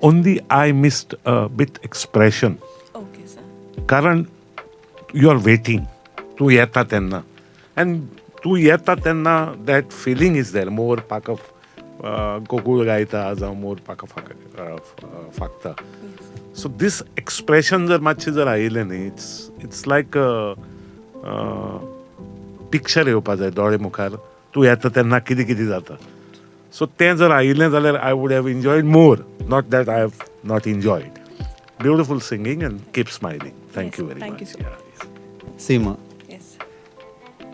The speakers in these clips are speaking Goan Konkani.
Only I missed bit expression. Okay sir. कारण you are waiting, तूं येता तेन्ना, आनी तूं येता तेन्ना that feeling is there. मोर पाक कोकूळ गायता जावं मोर पाक फाकता. सो दीस एक्सप्रेशन जर मातशें जर आयिल्लें न्ही, it's like picture येवपा जाय दोळे मुखार, तूं येता तेन्ना कितें कितें जाता. सो तें जर आयिल्लें जाल्यार I would have enjoyed more. Not that I have not enjoyed. Beautiful singing and keep smiling. Thank you very thank you much. So much. Seema, yes.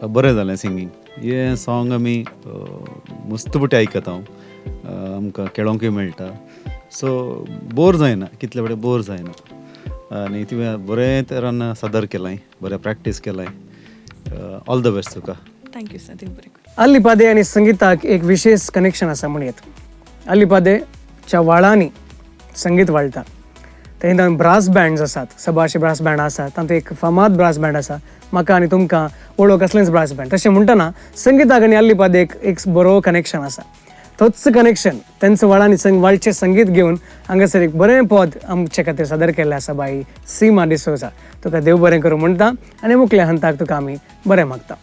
बरें जालें सिंगींग. हें सॉंग आमी मस्त पटी आयकता हांव, आमकां खेळोंकूय मेळटा. सो बोर जायना, कितले फावटी बोर जायना. आनी तुवें बरें तरान सादर केलां, बरें प्रॅक्टीस केलां. ऑल the best तुका. Thank you sir, देव बरें करूं. अल्लिपादे आनी संगीताक एक विशेष कनेक्शन आसा म्हणयेत. अल्लिपादेच्या व्हाळांनी संगीत वाळटा. थंय ब्रास बँड्स आसात, सबारशे ब्रास बँड आसात. तातूंत एक फामाद ब्रास बँड आसा, म्हाका आनी तुमकां वळख असलेंच ब्रास बँड. तशें म्हणटना संगीताक आनी अल्लिपादेक एक बरो कनेक्शन आसा. तोच कनेक्शन तेंचो व्हाळांनी वाळचें संगीत घेवन हांगासर एक बरें पद आमचे खातीर सादर केल्लें आसा बाई सीमा डिसोजा. तुका देव बरें करूं म्हणटा आनी मुखल्या हंताक तुका आमी बरें मागता.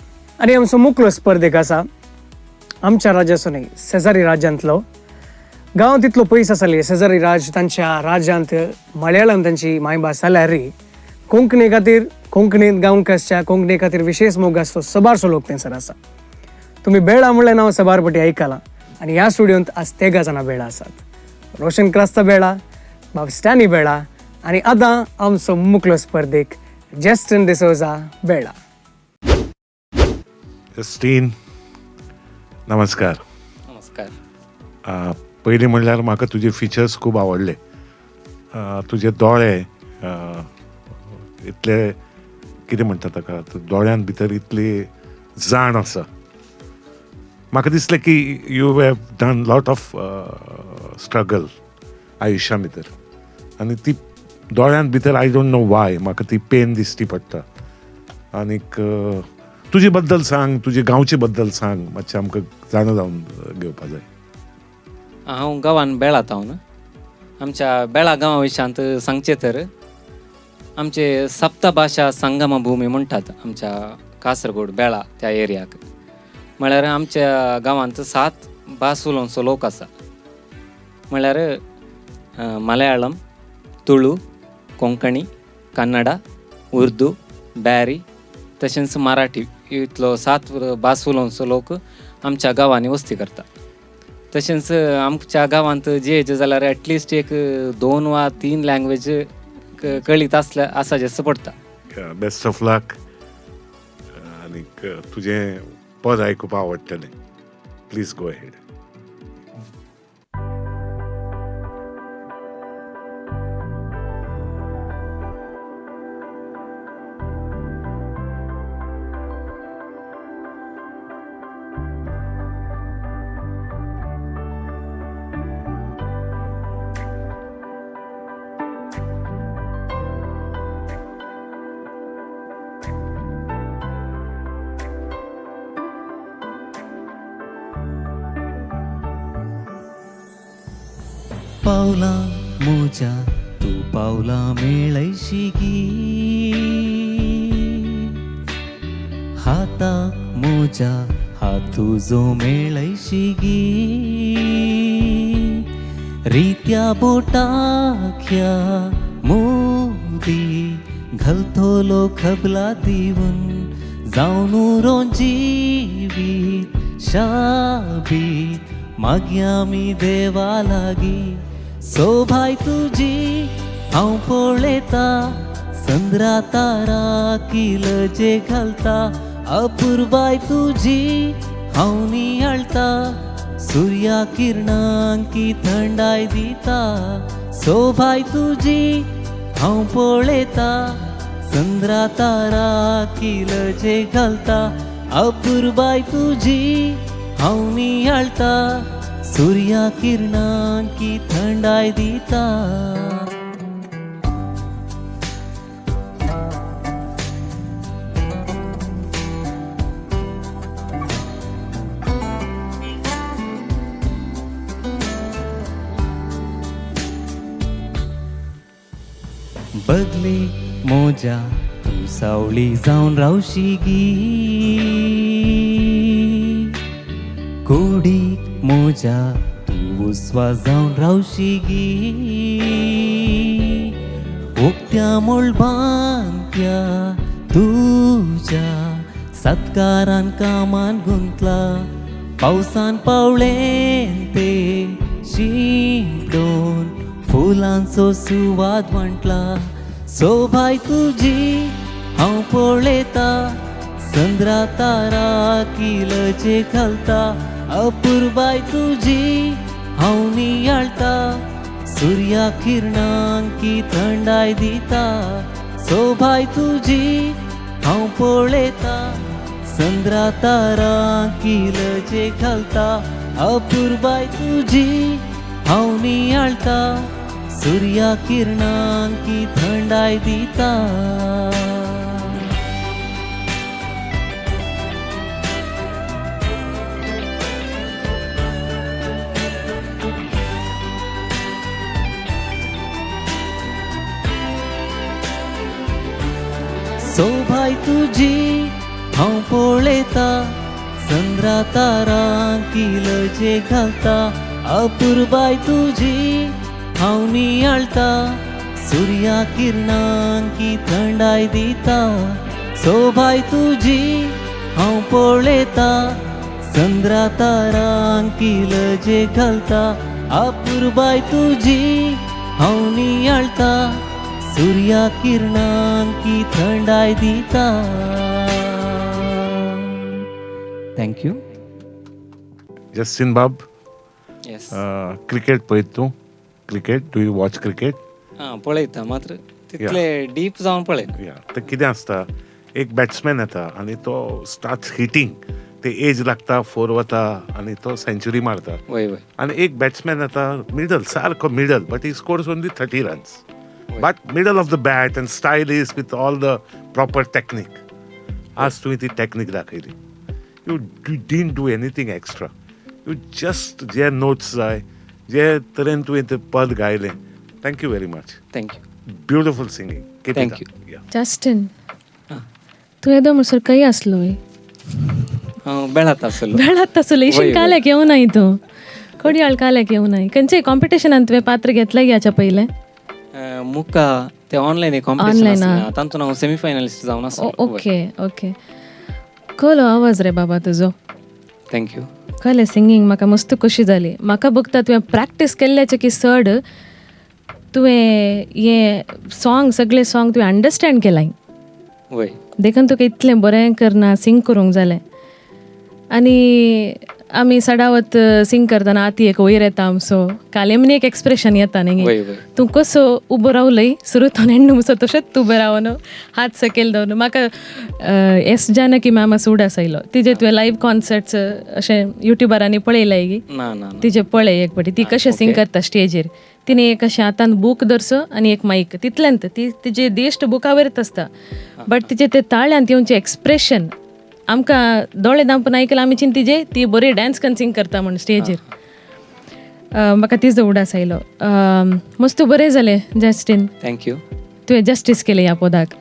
आनी आमचो मुखलो स्पर्धेक आसा आमच्या राज्याचो न्हय, शेजारी राज्यांतलो. गांव तितलो पयस आसले, शेजारी राज, तांच्या राज्यांत मलयाळम तांची मायभास जाल्यार कोंकणी खातीर, कोंकणींत गावंक आसच्या कोंकणी खातीर विशेष मोग आसचो सबारसो लोक थंयसर आसा. तुमी बेळा म्हणलें नांव सबार पटी आयकलां आनी ह्या स्टुडियोंत आज तेगा जाणां बेळा आसात. रोशन क्रास्ता बेळा, बाब स्टॅनी बेळा आनी आतां आमचो मुखलो स्पर्धेक जेस्टन डिसोजा बेळा. जस्टीन, नमस्कार. नमस्कार. पयलीं म्हणल्यार म्हाका तुजे फिचर्स खूब आवडले. तुजे दोळे इतले कितें म्हणटा ताका, दोळ्यान भितर इतली जाण आसा. म्हाका दिसलें की you have done lot of struggle आयुश्या भितर, आनी ती दोळ्यान भितर I don't know वाय म्हाका ती पेन दिसती पडटा. आनीक तुजे बद्दल सांग, तुजे गांवचे बद्दल सांग, मातशें आमकां जाणा जावन घेवपा जाय. हांव गांवान बेळा तावन. आमच्या बेळा गांवा विशयांत सांगचें तर आमचे सप्तभाशा संगम भूमी म्हणटात आमच्या कासरगोड बेळा त्या एरियाक. म्हळ्यार आमच्या गांवांत 7 भास उलोवचो लोक आसा. म्हळ्यार मलयाळम, तुळू, कोंकणी, कन्नडा, उर्दू, बॅरी तशेंच मराठी, इतलो 7 भास उलोवचो लोक आमच्या गांवांनी वस्ती करता. तशेंच आमच्या गांवांत जे जे जाल्यार एटलिस्ट एक 2 वा 3 लँग्वेज कळीत आसल्या आसा जें पडटा. बेस्ट ऑफ लक आनीक तुजें पद आयकुपा आवडटलें. Please go ahead. पावलां मोजा तूं पावलां मेळयशी गी, हाताक मोजा हात तुजो मेळयशी गी, रित्या बोटाख्या मोदी घालतलो खबला दिवन जावन उरों जिवीत शाबीत मागीर आमी देवा लागीं. सोभाय तुजी हांव पळयता, चंद्रा तारा किलजे घालता, अपुरबाय तुजी हांव नियाळटा, सुर्या किरणांकी थंडाय दिता. सोभाय तुजी हांव पळयता, चंद्रा तारा किलजे घालता, अपुरबाय तुजी हांव नियाळटा, सुर्या किरणांकी थंडाय दिता. बगले मोजा तूं सावळी जावन रावशी गी, कुडीक मोजा तूं उस्वा जावन रावशी गी, उक्त्या मळबांत्या तुज्या सत्कारान कामान गुंतला, पावसान पावळें ते शिंपडून फुलांचो सुवाद वांटला. सोभाय तुजी हांव पळयता, चंद्रा तारा किलचे घालता, अपुरबाय तुजी हांव नियाळटा, सुर्या किरणांकी थंडाय दिता. सोभाय तुजी हांव पळयता, चंद्रा तारा किलचे घालता, अपुरबाय तुजी हांव नियाळटा, सुर्या किरणांकी थंडाय दिता. सोभाय तुजी हांव पळयता, चंद्रा तारा किलचे घालता, अपुरबाय तुजी हांव नियाळटा, सुर्या किरणांकी थंडाय दिता. सोभाय तुजी हांव पळयता, चंद्रा तारा किलचे घालता, अपुरबाय तुजी हांव नियाळटा, सुर्या किरणांकी थंडाय दिता. Thank you. Justin बाब, येस. क्रिकेट पळयत तूं? Cricket, do you watch cricket? आं, पळयता मात्र तितले डीप जावन पळयना. या, तर कितें आसता, एक बॅट्समॅन येता आनी तो स्टार्ट्स हिटींग, ते एज लागता, फोर वता आनी तो सेंचुरी मारता. वय वय. आनी एक बॅट्समॅन येता मिडल, सारको middle, but he scores only 30 runs, but middle of the bat and stylish with all the proper technique. आज तुवें ती टॅक्नीक दाखयली. You didn't do anything extra, you just J notes जाय जे तरेन तुवें तें पद गायलें. Thank you very much. Thank you. Beautiful singing. Thank you. Justin, तूं येदो म्हणसर खंय आसलो? हांव बेळात आसलो. बेळात आसलो. इशीन काल्याक येवनाय तूं, कोडयाळ काल्याक येवनाय. खंयचे कॉम्पिटिशनान तुवें पात्र घेतलें ह्याच्या पयलें? मुका ते ऑनलायन कॉम्पिटिशन आसलें, तातूंत हांव सेमी फायनलिस्ट जावन आसलो. Okay okay. कलो आवाज रे बाबा तुजो. Thank you. कलें सिंगींग म्हाका मस्त खोशी जाली. म्हाका बघता तुवें प्रॅक्टीस केल्ल्याचें की चड तुवें हें सॉंग, सगळें सॉंग तुवें अंडरस्टँड केलां. वय. देखून तुका इतलें बरें करना सिंग करूंक जालें. आनी आमी सडावत सिंग करतना आती एक वयर येता आमचो, कालेमनी एक एक्सप्रेशन येता न्ही, तूं कसो उबो रावलय सुरू तो एंड मुसो तशेंच तूं उबो रावन हात सकयल दवरून. म्हाका एस जानकी मॅम उडास आयलो तिजे. तुवें लायव्ह कॉन्सर्ट्स अशें युट्युबारांनी पळयलाय गी? तिजे पळय एक फावटी, ती कशें सिंग करता स्टेजीर. तिणें एक अशें हातान बूक धरचो आनी एक मायक, तितल्यान ती तिजे दिश्ट बुकावयरच आसता, बट तिजे ते ताळ्यांत येवचें एक्सप्रेशन आमकां दोळे दामपून आयकलां आमी चिंतिजे ती बरी डान्स कन सिंग करता म्हूण स्टेजीर. म्हाका तिजो उडास आयलो. मस्त बरें जालें जस्टीन. Thank you. तुवें जस्टीस केलें ह्या पदाक.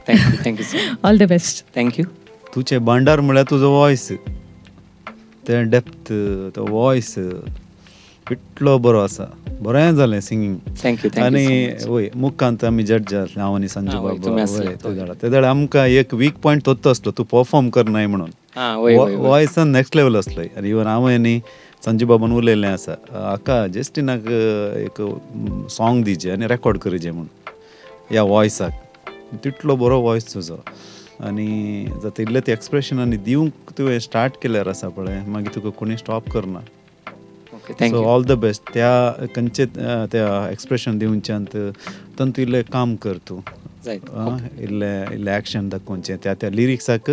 Thank you. Thank you. All the best. Thank you. तुजें भांडार म्हळ्यार तुजो वॉयस, तें डेप्थ, तो वॉयस इतलो बरो आसा. बरें जालें सिंगींग. Thank you. आनी वय मुखांत आमी जज आसले, हांव आनी संजू बाब. ते जाल्यार आमकां एक वीक पॉयंट तोच आसलो, तूं परफॉर्म करनाय म्हणून. वॉयसान नॅक्स्ट लेवल आसलो. आनी इवन हांव आनी संजू बाबान उलयल्लें आसा, हाका जस्टिनाक एक सॉंग दिवचें आनी रेकॉर्ड करचें म्हणून ह्या वॉयसाक. तितलो बरो वॉयस तुजो. आनी जाता इल्लें तें एक्सप्रेशन आनी दिवंक तुवें स्टार्ट केल्यार आसा पळय, मागीर तुका कोणी स्टॉप करना. So all the best. त्या खंयचे त्या एक्सप्रेशन दिवच्यान तातूंत इल्लें काम कर तूं, इल्लें इल्लें एक्शन दाखोवचें, त्या त्या लिरिक्साक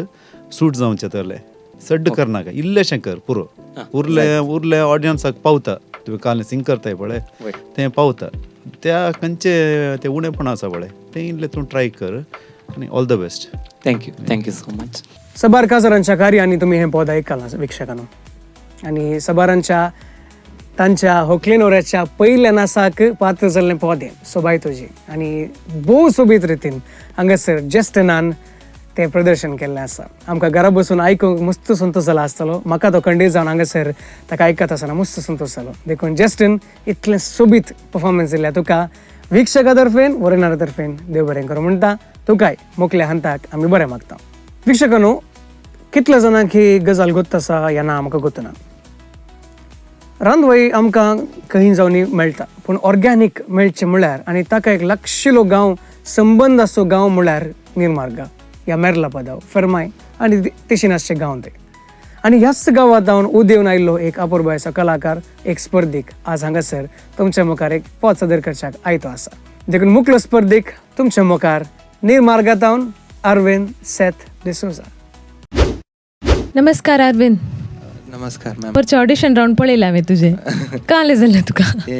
सूट जावचें तसलें. सड्ड करनाका, इल्लेशें कर पुरो. उरलें उरलें ऑडियन्साक पावता. तुवें काल सिंग करताय पळय तें पावता. त्या खंयचे तें उणेपण आसा पळय तें इल्लें तूं ट्राय कर आनी all the best. Thank you. Thank you so much. सबार काजरांच्या कार्यांनी तुमी हें पद आयकलां वीक्षकांनो, आनी सबारांच्या तांच्या होकले नवऱ्याच्या पयल्या नासाक पात्र जाल्लें पोदें सोबाय तुजी आनी भोव सोबीत रितीन हांगासर जस्टनान तें प्रदर्शन केल्लें आसा. आमकां घरा बसून आयकूंक मस्त संतोश जाला आसतलो. म्हाका तो खंडीत जावन हांगासर ताका आयकत आसतना मस्त संतोश जालो. देखून जस्टीन इतलें सोबीत परफॉर्मन्स दिल्या तुका वीक्षका तर्फेन वरयणारा तर्फेन देव बरें करूं म्हणटा. तुकाय मोकल्या हंताक आमी बरें मागता. वीक्षकांनो, कितल्या जाणांक ही गजाल गोत्त आसा या ना म्हाका गोत्त ना. रांदवय आमकां खंय जावनी मेळटा, पूण ऑर्गॅनीक मेळचें म्हळ्यार आनी ताका एक लागशिलो गांव संबंद आसचो गांव म्हळ्यार निर्मार्गा या मेर्लापदाव फेरमाय आनी तेशीन आसचे गांव ते. आनी ह्याच गांवांत जावन उदेवन आयिल्लो एक अपुरबायेचो कलाकार, एक स्पर्धीक आज हांगासर तुमच्या मुखार एक पद सादर करच्याक आयतो आसा. देखून मुखलो स्पर्धीक तुमच्या मुखार निर्मार्गांत अरविंद सेथ डिसोजा. नमस्कार अरविंद. नमस्कार मॅम. परचे ऑडिशन रावंड पळयलें हांवें तुजें. काले जालें तुका? ते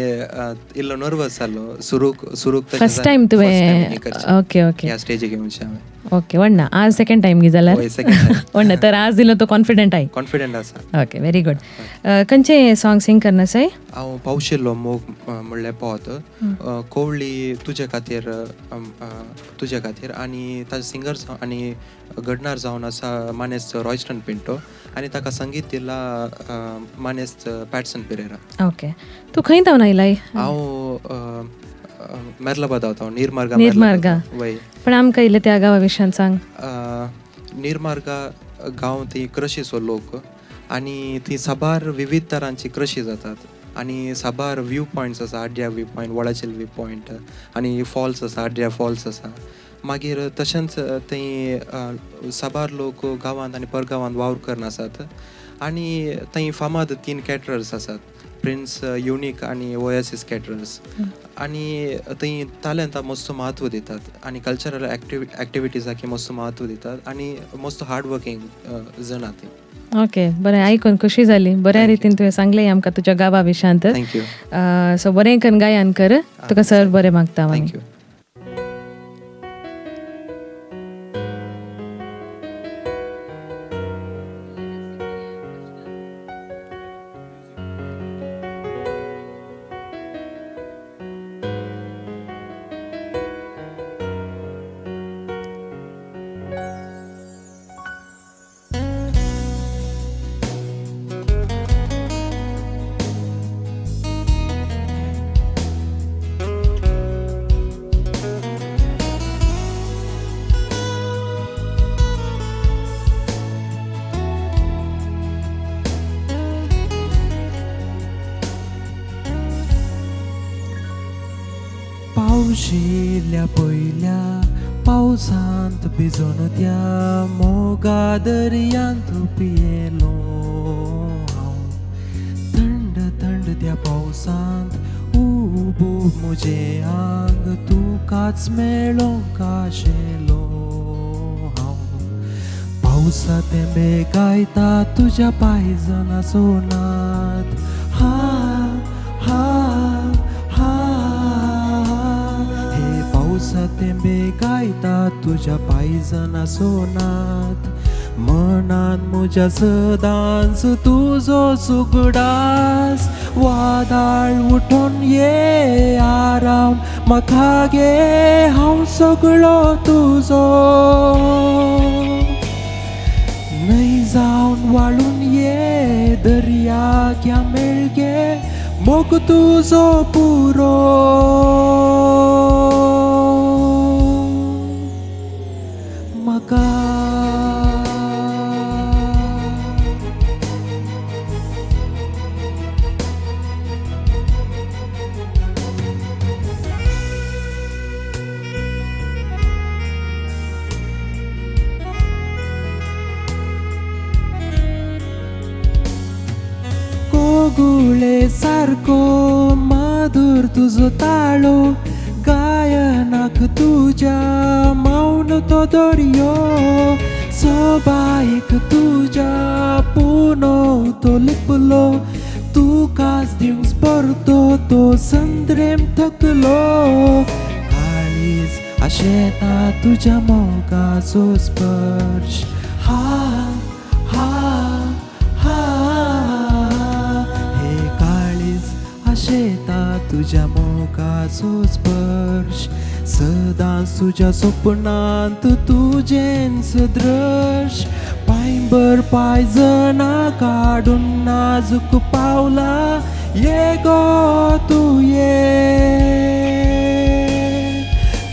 इल्लो नर्वस जालो सुरूक सुरूक. फर्स्ट टायम तुवें? Okay okay. ह्या स्टेजीक येवचें हांवें. ओके, वण्णा आज सेकंड टायम गी जाल्यार? वय, second time. वण्णा तर आज इल्लो तो कॉन्फिडंट I? Confident आसा. Okay, very good. खंयचें सॉंग सिंग करना साय? हांव पावशिल्लो मोग म्हणलें पोत कोवळी तुजे खातीर, तुजे खातीर. आनी ताजे सिंगर आनी घडणार जावन आसा मानेस्त रॉयस्टन पिंटो आनी ताका संगीत दिला मानेस्त पॅटसन पिरेरा. ओके, तूं खंय धांवन आयलाय? हांव मेर्लाबाद हांव निर्मार्गा. निर्मार्गा. वय. पण आमकां इल्लें त्या गांवा विशयान सांग. निर्मार्गा गांव थंय कृशीचो लोक आनी थंय साबार विविध तरांची कृशी जातात आनी साबार व्यू पॉयंट्स आसा. आड्या व्यू पॉयंट, वडाचेल व्यू पॉयंट आनी फॉल्स आसा, आड्या फॉल्स आसा. मागीर तशेंच थंय साबार लोक गांवांत आनी परगांवांत वावर करून आसात आनी थंय फामाद 3 कॅटरर्स आसात, प्रिन्स, युनीक आनी ओएसीस कॅटरर्स. आनी थंय तालेंतां मस्त म्हत्व दितात आनी कल्चरल एक्टिविटीजाक मस्त म्हत्व दितात आनी मस्त हार्ड वर्कींग जाणां थंय. ओके, बरें, आयकून खुशी जाली. बऱ्या रितीन तुवें सांगलें आमकां तुज्या गांवा विशयांत. Thank you. सो बरें करून गायन कर. तुका सर बरें मागता. Thank you. पावशिल्ल्या पयल्या पावसांत भिजून त्या मोगा दर्यांत पियेलो हांव. थंड थंड त्या पावसांत उबो म्हजें आंग तुकाच मेळोंक आशेलो हांव. पावसा तेंबे गायता तुज्या पांयजणाचो नाद. हा हा हा, हे पावसा तेंबे गायता तुज्या पांयजणाचो नाद. मनान म्हज्या सदांच तुजो सुगडास. वादाळ उठोन ये आराम म्हाका गे, हांव सगळो तुजो. न्हय जावन वाळून ये दर्याक या मेळगे, मोग तुजो पुरो म्हाका. कोगुळे सारको माधुर तुजो ताळो, गायनाक तुज्या मौन तो दर्यो. सोबायक तुज्या पुनो तो लिपलो, तुकाच दिवंक परतो तो संद्रेम थकलो. काळीज आशेता तुज्या मोगाचो स्पर्श. हा हा हा, हे काळीज तुज्या मोगाचो स्पर्श सदांच तुज्या सपनांत तुजेंच दृश पांयभर पांयजणां काडून नाजूक पावलां ये गो तूं ये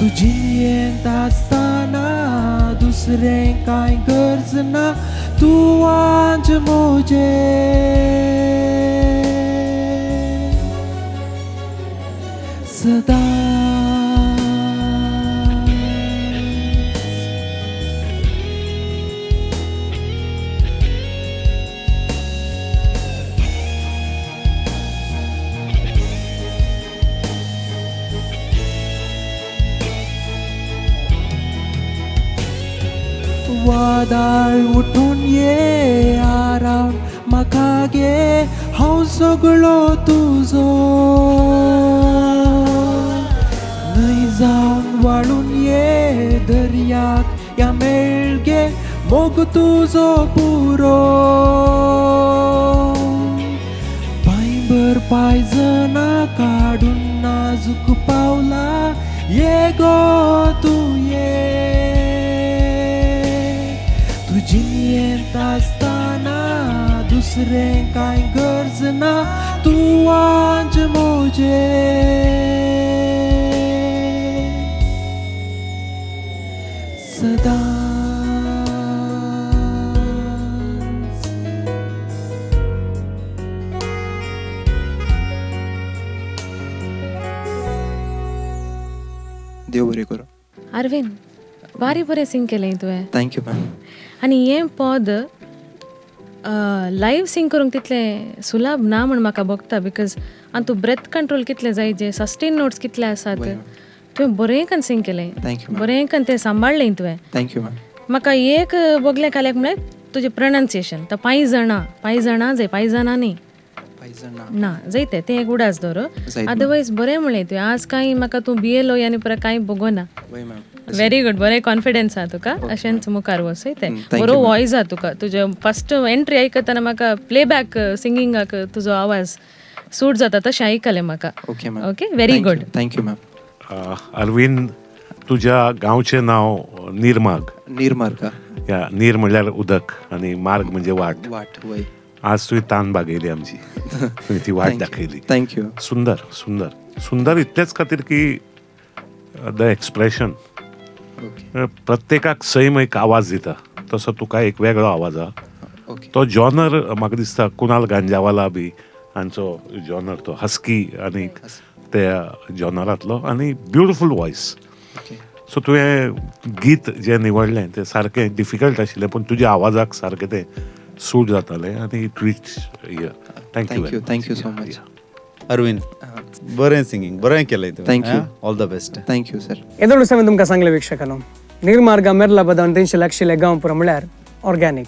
तूं जियेंत आसतना दुसरें कांय गरज ना तूं वांज म्हजें सदां. वादळ उठून ये आराम म्हाका गे हांव सगळो तुजो न्हंय जावन वाळून ये दर्याक या मेळ गे मोग तुजो पुरो पांयभर पांयजणां काडून नाजूक पावलां ये गो तूं ये जियेंत आसतना दुसरें कांय गरज ना तूं वांज म्हजें सदांच. देव बरें करूं. अरविंद, बारी बरें सिंग केलें तुवें. Thank you ma'am. आनी हें पद लायव्ह सिंग करूंक तितलें सुलभ ना म्हण म्हाका भोगता, because आनी तूं ब्रेथ कंट्रोल कितलें जाय, जे सस्टेन नोट्स कितले आसात, तुवें बरें कन सिंग केलें, बरें कन तें सांबाळ्ळें तुवें. Thank you ma'am. म्हाका एक भोगलें काल्याक म्हळ्यार तुजें प्रोनाउन्सिएशन, तो पांयजणां पांयजणां जाय, पांयजणां न्ही ना जायते तें एक उडास दवर, अदरवायज बरें म्हणलें तुवें. आज कांय म्हाका तूं भियेलो आनी परत कांय भोगोना. व्हेरी गुड, बरें कॉन्फिडन्स आहा तुका, अशेंच मुखार वचय तें. बरो वॉयस आहा तुका, तुजें फस्ट एंट्री आयकतना म्हाका प्लेबॅक सिंगिंगाक तुजो आवाज सूट जाता तशें आयकलें म्हाका. Okay, very good. Thank you ma'am. Arvind, तुज्या गांवचें नांव निर्मार्ग. निर्मार्ग, या नीर म्हणल्यार उदक आनी मार्ग म्हणजे वाट. वाट, वय. आज तुवें तान बागयली आमची, तुवें ती वाट दाखयली. Thank you. सुंदर सुंदर सुंदर इतलेंच खातीर की the expression, प्रत्येकाक सैम एक आवाज दिता तसो तुका एक वेगळो आवाज आहा. तो जॉनर म्हाका दिसता कुणाल गांजावाला बी हांचो जॉनर, तो हस्की आनी त्या जॉनरांतलो, आनी ब्युटिफूल वॉयस. सो तुवें गीत जें निवडलें तें सारकें डिफिकल्ट आशिल्लें, पूण तुज्या आवाजाक सारकें तें सूट जातालें आनी it reach here. Thank you. Thank you so much. Arvind, बरें सिंगींग बरें केलें तुवें. Thank you. All the best. Thank you sir. येदोळ हांवें तुमकां सांगलें वीक्षकांनो, निर्मार्गा मेरला बदावन तेंचे लागशिल्ले गांव पुरो म्हळ्यार ऑर्गॅनीक.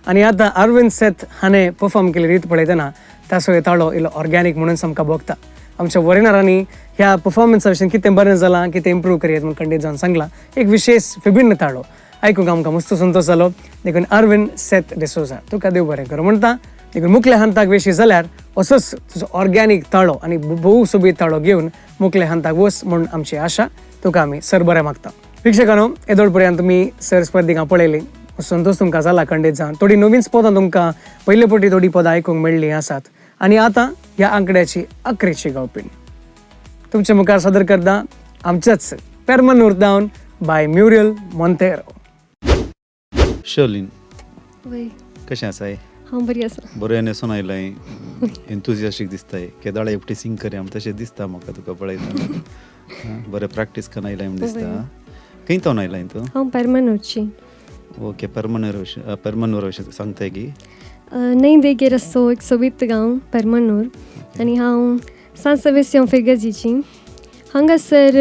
आनी आतां अरविंद सेथ हाणें परफॉर्म केल्ली रीत पळयतना ताचो ताळो इल्लो ऑर्गॅनीक म्हणून सामकां भोगता. आमच्या वरिणारांनी ह्या परफॉर्मन्सा विशीं कितें बरें जालां, कितें इम्प्रूव करयत म्हूण खंडीत जावन सांगलां. एक विशेष विभिन्न ताळो आयकूंक आमकां मस्त संतोश जालो. देखून अरविंद सेथ डिसोजा तुका देव बरें करूं म्हणटा. देखून मुखल्या हंताक वेशी जाल्यार असोच तुजो ऑर्गॅनीक ताळो आनी भोव सोबीत ताळो घेवन मुखल्या हंताक वच म्हूण आमची आशा. तुका आमी सर बरें मागता. वीक्षकांनो, येदोळ पर्यंत तुमी सर स्पर्धिकां पळयली, संतोश तुमकां जाला खंडीत जावन. थोडीं नवीन पदां तुमकां पयले पटी थोडीं पदां आयकूंक मेळ्ळीं आसात. आनी आतां ह्या आंकड्याची अकरेची गावपीण तुमच्या मुखार सादर करता आमच्याच पेरमनूर दावन बाय म्युरियल मोंतेरो. शर्लीन, कशें आसाय? हांव बरी आसा. बरें न्हेसून आयलाय, एन्थुजियास्टीक दिसताय. केदाळा एकटी सिंग करया तशें दिसता म्हाका तुका पळयतना. बरें प्रॅक्टीस करून आयलाय म्हूण दिसता. खंय तावन आयलाय तूं? हांव पेरमनूरची. ओके, पेरमनूर पेरमनूर अशें सांगताय की? न्हंय देगेर आसा एक सोबीत गांव पेरमनूर, आनी हांव सांत सेबेस्तियांव फिर्गजीची. हांगासर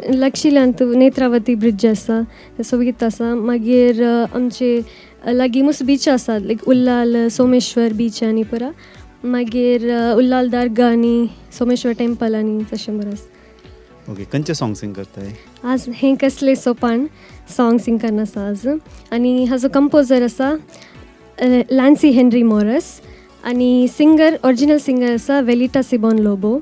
लागशिल्यांत नेत्रावती ब्रिज आसा, सोबीत आसा. मागीर आमचे लागीं मुस बीच आसा, लायक उल्लाल सोमेश्वर बीच आनी पुरा. मागीर उल्लाल दर्गा आनी सोमेश्वर टेम्पल आनी तशें बरें आसा. ओके, खंयचें सॉंग सिंग करताय आज? हें कसलें सोपान सॉंग सिंग करना आसा आज. आनी हाजो कंपोजर आसा लॅन्सी हेनरी मॉरस, आनी सिंगर ओरिजिनल सिंगर आसा वेलिटा सिबॉन लोबो,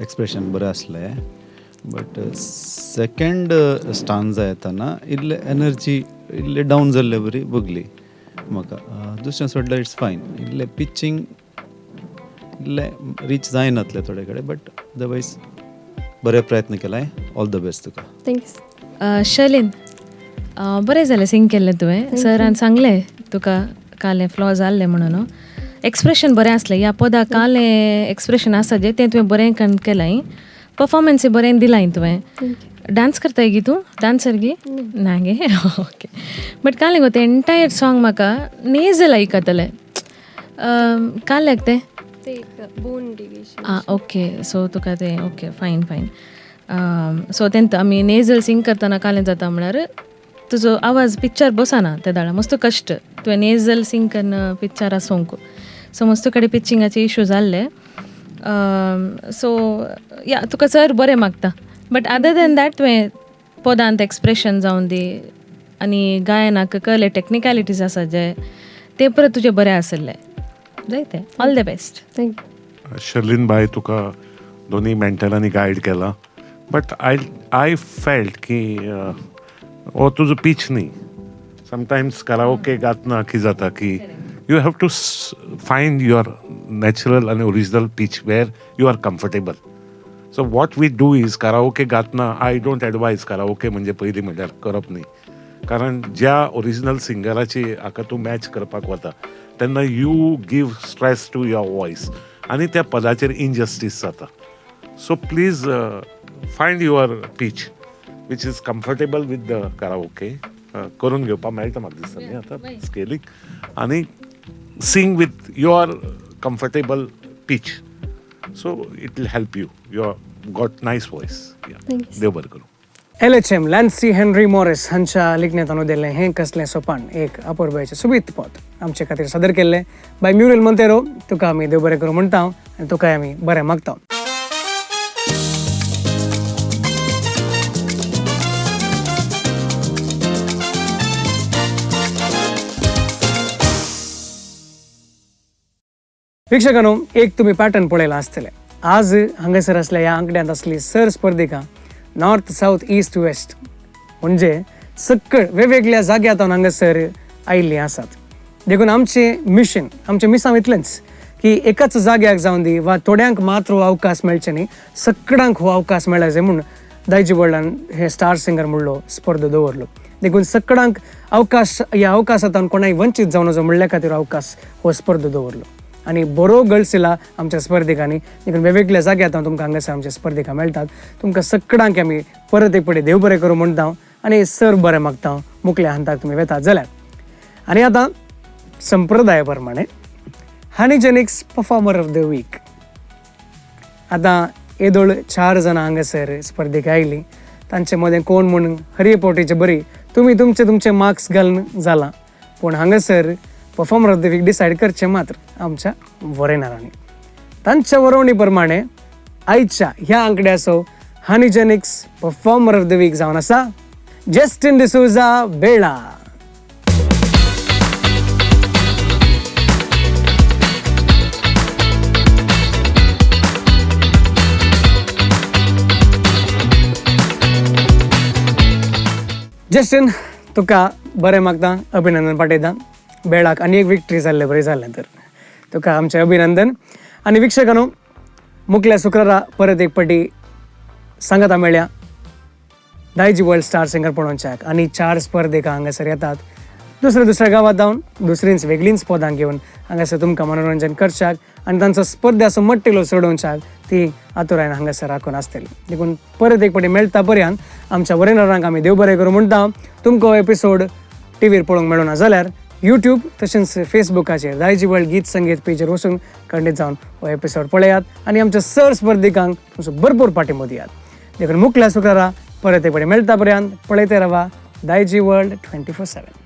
एक्सप्रेशन बरें आसलें, बट सेकेंड स्टांजा येतना इल्लें एनर्जी इल्लें डावन जाल्ले बरी भोगली म्हाका. दुसरें सोडल्यार it's fine. इल्लें पिचींग इल्लें रीच जायनातलें थोडे कडेन, बट अदरवायज बरे प्रयत्न केलाय. ऑल the best तुका. Thank you. Shalin, बरें जालें सिंग केल्लें तुवें. सरान सांगलें तुका कालें फ्लॉ जाल्लें म्हणून. एक्सप्रेशन बरें आसलें ह्या पदा, कालें एक्सप्रेशन आसा जें तें तुवें बरें केलां. परफॉर्मन्स बरें दिलां तुवें. डांस करताय गी तूं? डांसर गी ना गे? ओके. बट कालें गो तें एंटायर सॉंग म्हाका नेजल आयकतलें काल्याक तें. आं ओके, सो तुका तें ओके फायन फायन. सो तेंत आमी नेजल सिंग करतना कालें जाता म्हळ्यार तुजो आवाज पिक्चर बसना ते दाडा मस्त कश्ट तुवें नेजल सिंग कन्न पिक्चर आसूंक. सो मस्त कडेन पिचिंगाचे इशू जाल्ले. सो या तुका सर बरें मागता, बट अदर देन that तुवें पदांत एक्सप्रेशन जावन दी आनी गायनाक कहले टॅक्निकलिटीज आसा जे ते परत तुजें बरें आसले जायते. All the best. Thank you. Sherlyn बाय, तुका दोनी मेंटलांनी गायड केला, बट I I felt की हो तुजो पीच न्ही. समटायम्स कराओके गातना की जाता की you have to find your natural आनी original pitch where you are comfortable. So what we do is karaoke गातना I don't advise karaoke म्हणजे पयलीं म्हणल्यार करप न्ही, कारण ज्या ओरिजिनल सिंगराची हाका तूं मॅच करपाक वता तेन्ना you give stress to your voice आनी त्या पदाचेर इनजस्टीस जाता. So please find your pitch which is comfortable with the karaoke. करून घेवपाक मेळटा म्हाका दिसता न्ही आतां स्केलीक, आनी sing with your comfortable pitch, so it will help you. You got nice voice. देव बरें करूं. LHM Lancy Henry Morris हांच्या लिखण्यात अनुदिल्लें हें कसलें सोपान एक अपुरबायेचें सोबीत पद आमचे खातीर सादर केल्लें बाय म्युरियल मोंतेरो. तुका आमी देव बरें करूं म्हणटा आनी तुकाय आमी बरें मागता. प्रेक्षकांनो, एक तुमी पॅटर्न पळयलां आसतलें. आज हांगासर आसल्या ह्या आंकड्यांत आसली सर स्पर्धिका नॉर्थ सावथ ईस्ट वेस्ट म्हणजे सकळ वेगवेगळ्या जाग्यांत हांगासर आयिल्लीं आसात. देखून आमचें मिशन, आमचें मिसांव इतलेंच की एकाच जाग्याक जावन दी वा थोड्यांक मात्र हो अवकाश मेळचे न्ही, सगळ्यांक हो अवकाश मेळ्ळा म्हूण दायजी वर्ल्डान हे स्टार सिंगर म्हणलो स्पर्धा दवरलो. देखून सगळ्यांक अवकाश, ह्या अवकाशांत कोणाय वंचीत जावन वचो म्हणल्या खातीर अवकाश हो स्पर्धा दवरलो आनी बरो गळसिला आमच्या स्पर्धिकांनी. देखून वेगवेगळ्या जाग्यांत तुमकां हांगासर आमच्या स्पर्धिका मेळटात. तुमकां सगळ्यांक आमी परत एक पडे देव बरें करूं म्हणटा आनी सर बरें मागता मुखल्या हंताक तुमी वेतात जाल्यार. आनी आतां संप्रदाया प्रमाणे Honey Genix performer of the week. आतां येदोळ 4 जाणां हांगासर स्पर्धिका आयली, तांचे मदें कोण म्हूण हरये पावटीचे बरी तुमी तुमचे तुमचे मार्क्स घालून जालां, पूण हांगासर performer of the week decide करचें मात्र आमच्या वरेनारांनी. तांच्या वरोवणी प्रमाणे आयच्या ह्या आंकड्याचो Honey Genix performer of the week जावन आसा जस्टीन डिसोजा बेळा. जस्टीन, तुका बरें मागता, अभिनंदन पाठयता. बेळाक आनी एक विक्ट्री जाल्ले बरें जालें तर तुका आमचें अभिनंदन. आनी वीक्षकांनो, मुखल्या शुक्रारा परत एक पाटी सांगाता मेळ्या दायजी वर्ल्ड स्टार सिंगर पळोवच्याक. आनी 4 स्पर्धिका हांगासर येतात दुसऱ्या दुसऱ्या गांवांत जावन दुसरींच वेगळींच पदां घेवन हांगासर तुमकां मनोरंजन करच्याक आनी तांचो स्पर्धाचो मट्टेलो चडोवच्याक ती आतुरायन हांगासर राखून आसतली. देखून परत एक पाटी मेळटा पर्यंत आमच्या वरेनरांक आमी देव बरें करूं म्हणटा. तुमकां एपिसोड टीव्हीर पळोवंक मेळना जाल्यार यूट्यूब तशेंच फेसबुकाचेर दायजी वर्ल्ड गीत संगीत पेजीर वचून खंडीत जावन हो एपिसोड पळयात आनी आमच्या सर स्पर्धिकांक तुमचो भरपूर पाठिंबो दियात. देखून मुखल्या शुक्रारा परत एक पाटी मेळटा पर्यंत पळयते रावा दायजी वर्ल्ड 24/7.